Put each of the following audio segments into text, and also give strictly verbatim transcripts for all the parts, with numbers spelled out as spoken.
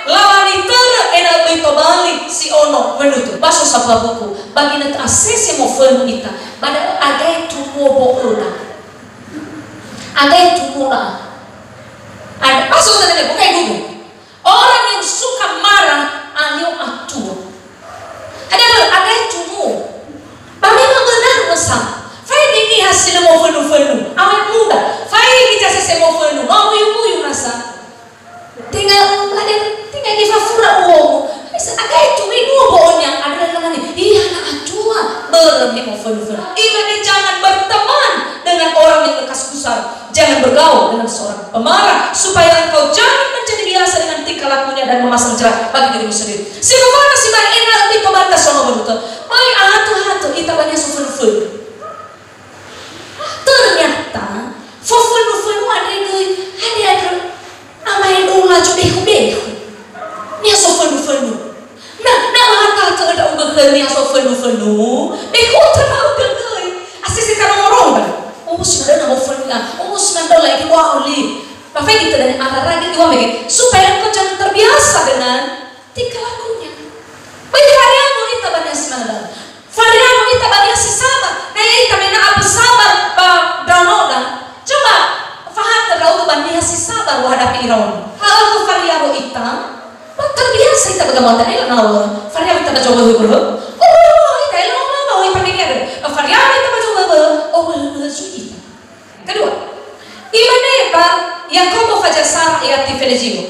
Lawani törö ena'ö böi tobali si ono wönutu. Ba so sambua buku, ba ginötö asese mofönu ita, ba da'ö agae tumuo bo'öda. Agae tumuo da'a. Ada, ba so tönö buku, eh, buku. Orang yang suka marah, alio atua. Ada, agae tumuo. Ba memang benar, masa. Faigi niha si lö mofönu-fönu. Awet muda. Faigi niha sese mofönu. No muyu-muyu nasa. Tenga, ada, tenga di fafura uomo. Bisa agae tu minuo bo'onia, ada lagi. Iya, na atua. Börö me mofönu-fönu. Imane jangan berteman dengan orang yang bekas gusar. Jangan bergaul dengan seorang pemarah, supaya engkau jangan menjadi biasa dengan tingkah lakunya dan memasang jerat bagi dirimu sendiri. Si fofana sibai ena'ö böi tobali si ono wönutu. Böi ahatö-hatö ita ba niha sofönu-fönu. Ternyata, fofönu-fönu andre göi, andre andrö amaedola zobekhu-bekhu. Niha sofönu-fönu. Na, na ahatö-hatö ndra'ugö khönia sofönu-fönu, bekhu töra ndra'ugö göi. Asese tarongo-rongo ba. Oh, si manö na mofönu ia. Oh, si manö lagi, wa'o li. Ba faigi tödönia arara göi, iŵa'ö mege, supaya engkau jangan terbiasa dengan tingkah lakunya. Böi fariango ita ba niha si manö. Fariango ita ba niha si sabar. Na ya'ita me na abö sabar ba ndraonoda. Coba fahatö ndra'ugö ba niha si sabar wahadapi iraono. Ha'ö fariango ita. Ba terbiasa ita ba gamuata, ela nawö, fariango ita ba zohöhö-höhö. Oh, ita ela nawö, oh, ita mege ada. Ba fariango ita ba zohöhö-höhö, oh, höhö-höhö zui ita. Kedua, imane ba Yakobo faza Sara ya'ia tifeleziwo.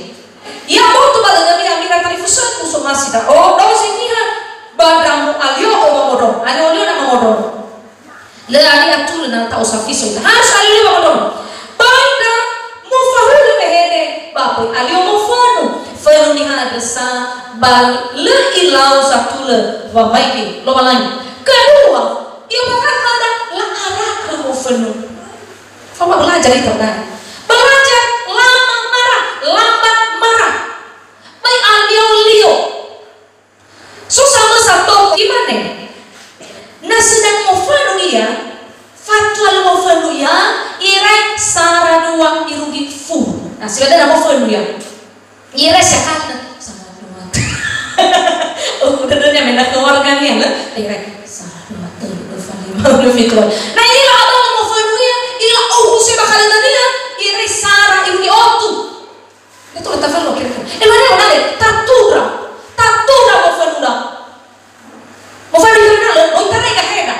Ya boto ba lö nöbi amira talifusöku somasi ndra'o, dozi niha ba ndramu alio wamondrongo. Alio-lio na mamondrongo. Lö ali atulö na ta'osafiso ita. Harus alio-lio wamondrongo. Böi ndra mofahulö wehede, ba böi alio mofönu. Fönu niha andrö sa, ba lö ilau satulö wamaigi Lowalangi. Kedua, ia bakha khöda la'arakhö mofönu. Fama belajar ita, nah. Belajar lama marah, lambat marah. Böi alio-lio. So samösa toko imane, na sedang mofönu ia, fatua lö mofönu ia, irai sara dua irugi fulu. Na si dödöna mofönu ia. Irai sakali na, sara dua. Oh, udah dödönia me na keluargania, lö. Irai sara dua, tölu, empat, lima, enam, tujuh. Na ila abang mofönu ia, ila, oh, se bakal dödönia, irai sara irugi otu. Itu kata Fero kira-kira. Eh, mana, mana, eh? Tatura. Tatura mofönura. Mofönu ita na lö, oh, itarega heda.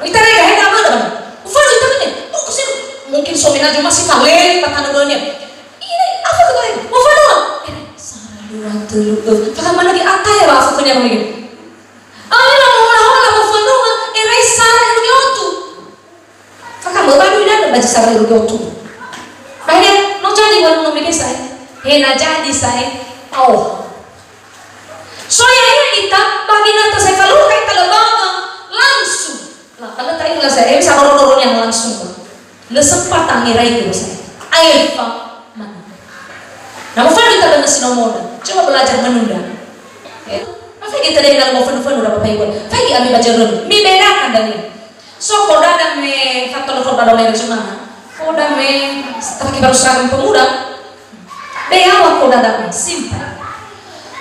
Oh, itarega heda mana, mana? Mofönu ita na. Oh, ke sini. Mungkin suami na cuma si kawin, kata na bönia. Ini, apa tuh, eh? Mofönura. Eh, sara dua, tölu, eh. Kata mana di atas ya, Pak? Aku punya begini. Awena mohola-hola mofönunga, erai sara irugi otu. Fakamö ba dui danö ba zi sara irugi otu. Ba he, no jadi wönu no mege sa'ae. He na jadi sa'ae. Oh. So ya'ia ita, ba ginötö sa'ae falukha ita lö banga langsung. Lah, kalau tak ikhlas sa'ae, eh, bisa noro-noro niha langsung. Lö sempat tangerai göi sa'ae. Aefa manö. Na mofönu ita ba nösi nomoda. Coba belajar menunda. Ya. Faigi tödönia na lö mofönu-fönu ba paiwan. Faigi ami ba zörömi. Mibedakan dania. So kodada me fatolo korba dola ira juma. Koda me terakhir baru seragam pemuda. Be yaŵa kodada me. Simple.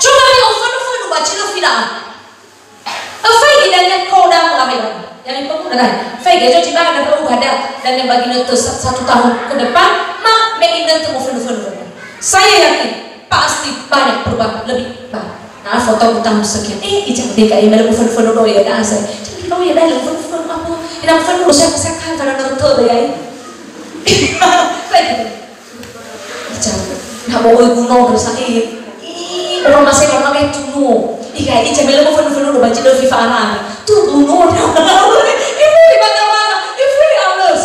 Coba mi ofönu-fönu ba zi lö fida'a. Faigi dania koda mengambil. Yang pemuda kan. Faigi aja coba ada perlu ada. Dan yang bagi nötö sa-, satu tahun ke depan, ma me ginötö mofönu-fönu. Saya yakin, pasti banyak perubahan lebih baik. Nah, foto utang sekian. Eh, ijak deka, eh, malah mofönu-fönu doya dah, saya. Jadi doya dah, mofönu-fönu apa? Ina mofönu saya, saya kan, karena nonton doya, eh. Baik. Ijak. Nah, mau gue gunung terus, eh. Ih, orang masih orang kayak tunuh. Ih, kayak ijak, malah mofönu-fönu doya, baca doa FIFA Arab. Tuh gunung. Itu di mana-mana. Itu di alles.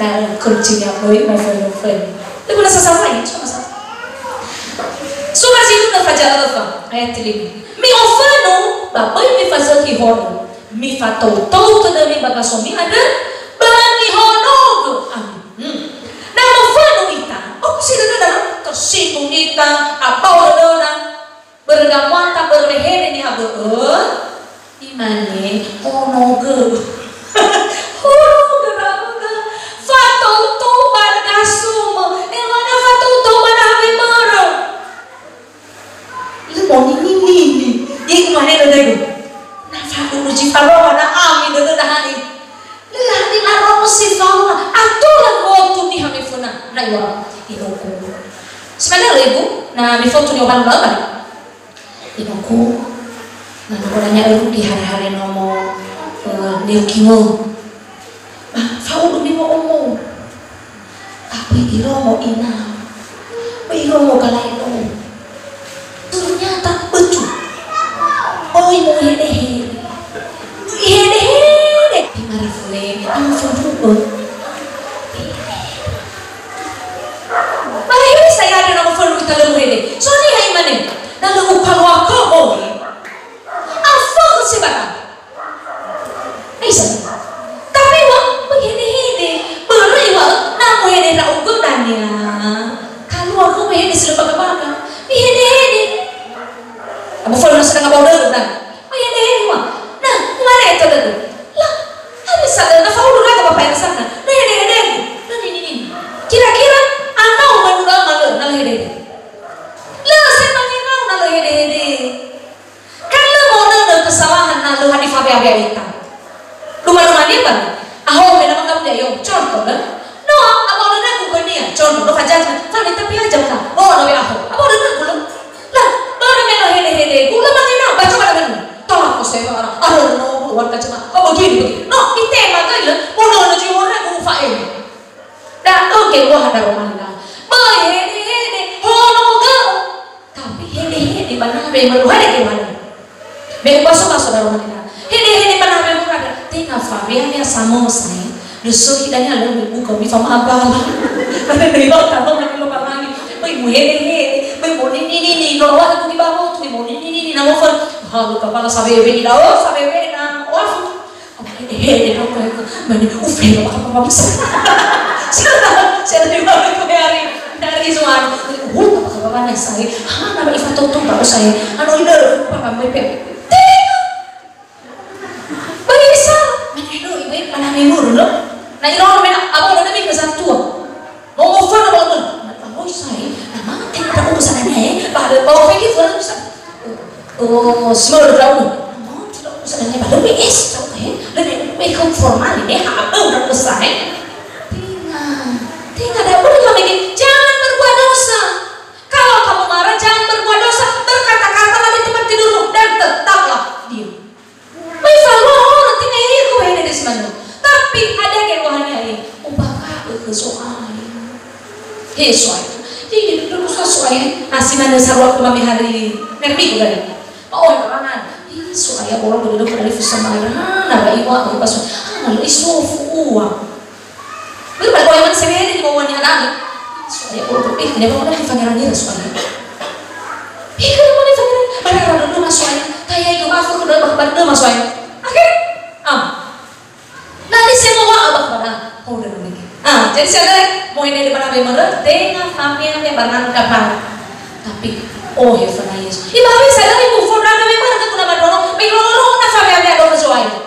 Ta'ökhö zi niha böi mofönu-fönu. Lö guna sasawai, so masalah. Surat zi fulu faza öfa, ayat lima. Mi'ofönu, ba böi mifazökhi horö. Mifatou-tou tödömi ba gasomi andrö, ba mihonogö ami. Hmm. Na mofönu ita, oh, si dödöda, tersinggung ita, abao dödöda. Börö gamuata, börö wehede niha bö'ö, imane, honogö. Honogö ndra'ugö. Fatou-tou ba gasumö. Emana fatou-tou ba naha wemörö. Sebenarnya ibu, na mifotu ni obalu la'o balik. Inoku, na nako nanya eu di hari-hari nomo, eh, neu kimu. Ba, fa'udu mi mo'omo. Tapi iromo ina. Ba iromo galailo. Ternyata betul. Oi, muhede-hede. Muhede-hede. Di mara fulemi, amu fundu'ö. Ba he saya ada nama fulu kita lemu hede. So niha imane. Na lemu kalua ko oi. Afo si baka. Aisyah. Tapi wa, muhede-hede. Börö wa, na muhede ndra'ugö dania. Kalua ko muhede si lö baga-baga. Muhede-hede. Abu fulu na sedang abau dödö, nah. Muhede-hede wa. Nah, muhede to dödö. Lah, hari sadar na fa'udu raga ba payasanna. Na hede-hedegu. Na nini-nini. Kira-kira, anau manura malö, na lö hede-hede. Lö se mangenau na lö hede-hede. Kan lö modödö kesalahan na lö hadi faweawea'ita. Duma-dumania ba? Aho me na mangawuli ayo. Contoh, lö? No, abau dödögu khönia. Contoh, no fajajah. Fani tapi aja ka. Oh, no we aho. Abau dödögu, lö? Lah, börö me lö hede-hedegu, lö mangenau. Ba coba dengan. Tola ko se orang. Ada no, keluarga cuma. Oh, begini, begini. No, itema gai, lö? Modödö zi horegu fa'ema. Da'ö geluaha daroma nina. Böi hede-hede, honogö. Tapi hede-hede ba naha wemölu, hede geluahada. Me ubaso-baso daroma nina. Hede-hede ba naha wemölu ada. Tenga fawea-wea samosa, eh. Dösökhi dania lö mebuka mi famabala. Tapi böi lo tama mani lo pamangi. Böi muhede-hede. Böi monini-nini. Lo wa aku di bawah tu, böi monini-nini. Namo fan. Ha, lu kapala sawewe ni da'ö, sawewe na. Wafu. Ehe, ehe, ehe, mane, uflero, apa, apa, apa, bisa. Saya, saya dari mana ke hari, dari Suwan. Oh, apa, apa, apa, saya. Hana, apa, ifa toto, apa, saya. Anu, ida, apa, apa, apa, apa. Bisa. Mane, anu, ibu, mana, menur, lo. Nah, iro, mena, apa, udah, nabi, ke satu. Mau ngofa na ba'u. Mata hoi sae, na mate na ba'u sana nyae, ba ada ba'u fegi fuana bisa. Oh, small daun. Mau tidak usah nyae, ba lebih es tau, eh. Lebih, lebih ke formal ini, ha, apa udah besar, eh. Tenga, tenga, tidak boleh lagi. Jangan berbuat dosa. Kalau kamu marah, jangan berbuat dosa. Berkata-katalah di tempat tidurmu dan tetaplah diam. Böi falua horö, tenga iru hede-hede si manö. Tapi hadia geluahania, eh, ubaka'ö khö Zo'aya. He Zo'aya. Jadi, dödögu sa Zo'aya. Ah, si manö sarua khöma me hari. Mermigu gari. Ba oi, kawangan. Ih, Zo'aya, bolo dödögu dari fusa marah. Na ba iwa, aku pas. Ah, na lö isofu ua. Börö ba dua orang sewede di bawah ni anak. Soalnya kalau berpikir, dia mau lagi pangeran dia soalnya. Ih, kalau mau pangeran, mana ada dulu mas soalnya. Kayak itu maaf, aku udah bakal dulu mas soalnya. Akhirnya, am. Nanti saya mau apa pada? Oh, udah dulu. Ah, jadi saya mau ini di mana memang tenga family yang barang kapal. Tapi, oh, ya, pernah Yesus. Ibawi saya dari move on, ada memang ada guna madoro, memang ada family yang ada soalnya.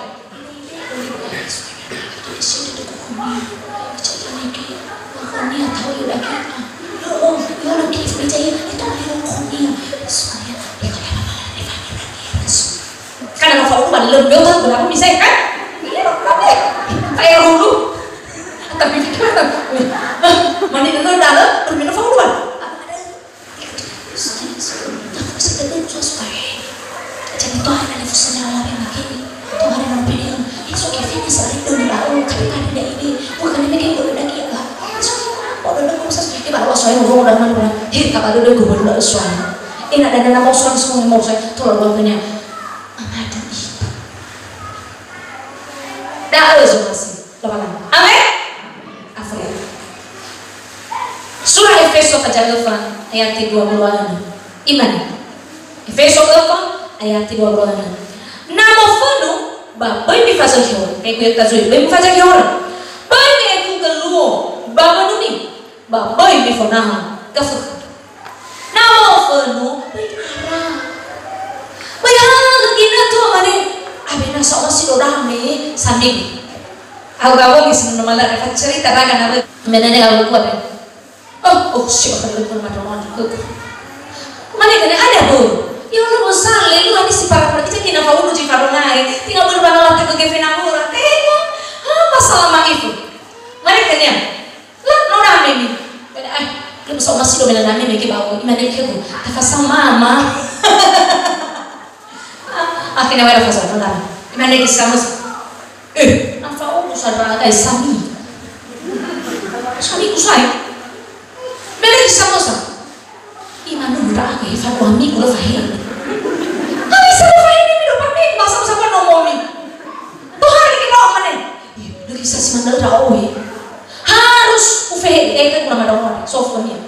Kan ada fa'udu ba lembeu tak berapa bisa kan? Iya, oke. Kayak dulu. Tapi kita, mani dulu dalam, berminum fa'udu ba. Jadi toha na lefusana ala yang lagi. Toha na pede. Yesu ke fina sa rindu ni bau, kali pada dah ini. Bukan ini ke udah lagi ya. Yesu ke apa? Udah udah khusus. Dia baru soal ngomong udah mana udah. Hei, tak ada udah gue baru udah soal. Ini ada nama soal semua mau saya. Tolong waktunya. Amadu ibu. Dah ada soal sih. Amen. Afo. Sura Efeso faza öfa ayati dua puluh enam. Imane. Efeso öfa ayati dua puluh enam. Na mofönu ba böi mifazökhi horö. Kaegu ya'ita zui, böi mifazökhi horö. Böi mi'etu'ö luo ba wönumi. Ba böi mifonaha gafökhö. Na mofönu, böi ara. Böi halö ginötö mane, awena sa'osi dodame samigi. Au gawongi si no mala dapat cerita raga na böi. Menene au kuat. Oh, oh, si bakal lu pun madongan kuku. Mane kene ada bu. Ya Allah, mau sale lu hadis si para para kita kina faulu ji fadonai. Tinggal berbana lata ke gevena murah. Tengok. Ha, masalah ma'ifu. Mane kene. Lah, no dame ni. Beda, eh. Lö so masi do mena nami mege bau, imane khögu, "Tafasa mama." Akhirnya wera fasa mama. Imane ke samosa. "Eh, afa uku sadra gai sami." Sami kusai. Mene ke samosa. Imanu ndra'aga he faduamigu lö fahede. Hami sa lö fahede mi do pami, masa masa pa nomomi. Tohare ke no mane. Ih, lagi sasi mandau ndra'o he. Harus ufehede, eh, kan kurang ada orang, soft kami ya.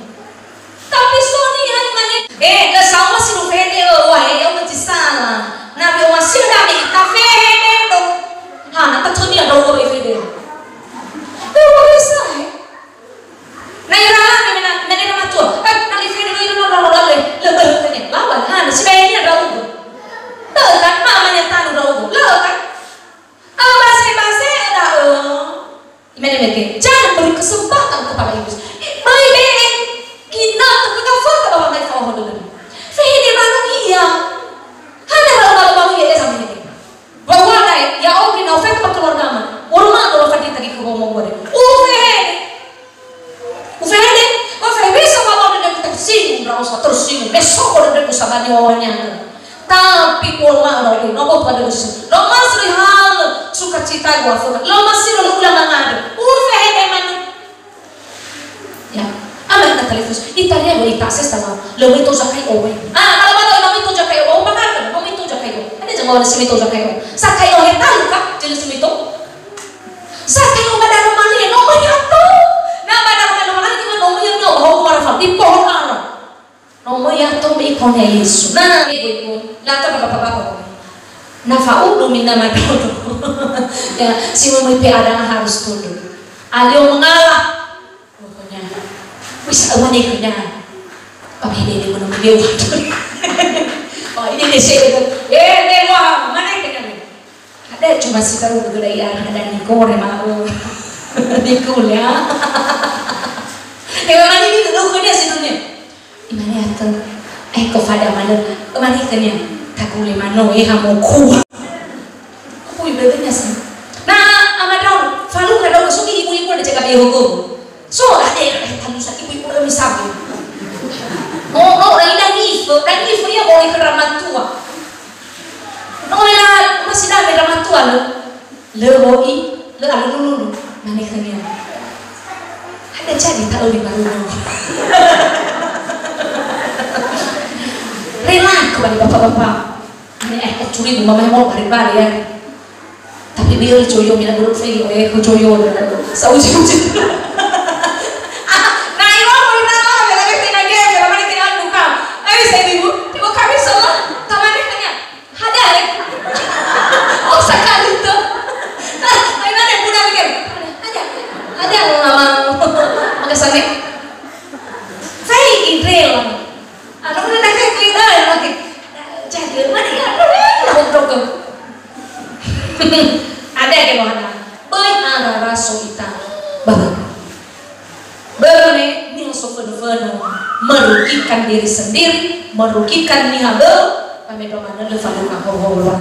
Tapi so niha imane, eh, ke sama si ufehede, eh, wah, eh, ya, udah sala. Nabi Umar si udah mi, ta fehede do. Ha, na ta tuni ada orang fehede. Tuh, bisa, eh. Na ira me na, me na ira matua. Eh, na lifeni lo ira no, no, no, no, le, le, le, le, lawan, ha, na sibai ni ada ugo. Le, kan, mama ni tanu ada ugo. Le, kan. Ah, base, base, ada, eh. Imene mete. Jangan beri kesempatan kepada iblis. Eh, beri bere. Kina tu kita foto bahwa ngai fa'ohonö. Fehede manu iya. Hana lalu-lalu mau iya, eh, sama ini. Bahwa ngai, ya, oke, na ofek keluarga mah. Urma kalau fadi tadi ke ngomong gue. Ufehede. Ufehede, ufehede bisa mama dengan tersinggung, ndra'o sa tersinggung. Besok udah dengan sabani wawanya. Tapi pola udah, no mau pada usul. Lo masri hal, sukacita gua, lo masih lo ulang mangada. Ufehede manu. Ya. Ama na telepon. Italia go ita ses tama. Lo mito zakai owe. Ah, kalau mau lo mito zakai owe, apa kan? Lo mito zakai owe. Ada jangan orang si mito zakai owe. Zakai owe tahu kah? Jelas mito. Sata'u'ö ba daroma li, no möi ato. Na ba daroma li, no möi ato, ba huku marafa, di pohon ara. No möi ato, me ikone Yesu. Na, ibu-ibu, lata ba bapak-bapak. Na fa'udu minta madodo. Ya, si möi P A dan harus tunduk. Alio mengalah. Pokoknya, wis, umane khönia. Pamene ni meno beliau. Oh, ini ni saya kata, eh, eh, wah, mana khönia? Ada cuma si tahu betul ya, ada ni kore mau. Di kuliah. Eh, mana ini dulu khönia si dunia. Imane atö, eh, ko fada manö, mane khönia, tagule manö, eh, hamoku. Aku ibu-ibunya sih. Na, ama ndra'o, falukha ndra'o, so ibu-ibu ada cakap ya hukum. So, ada, eh, talu sa ibu-ibu ada misalnya. Oh, oh, dan ini, dan ini, ya, boleh ke drama tua. No, ya, masih ada drama tua, loh. Lö wo'i, lö alulu-lulu, mane khönia. Ada jadi ta'öli baru no. Relaku bani bapak-bapak. Ini eh, curigu mama mau balik-balik ya. Tapi biar coyo mina buruk fegi, oh, eh, coyo. Sauji-uji. Ah, na iro mau ina mau, bela bela ina ge, bela bela ina buka. Ayo, saya ibu, ibu kami semua, tamannya khönia. Hadia, eh? Oh, sakali to. Nah, ayo, nade, budak mikir. Hadia. Hadia, mau nggak mau. Maka sana. Saya idrel. Anu, udah nak kayak kita, ya, oke. Jadi, mana ya? Aduh, eh, nah, untuk ke. Ada yang mau ada. Böi araraso ita. Bapak. Börö me, niha sofönö-fönö, merugikan diri sendiri, merugikan niha bö'ö, ba me do manö lö falukha howulo.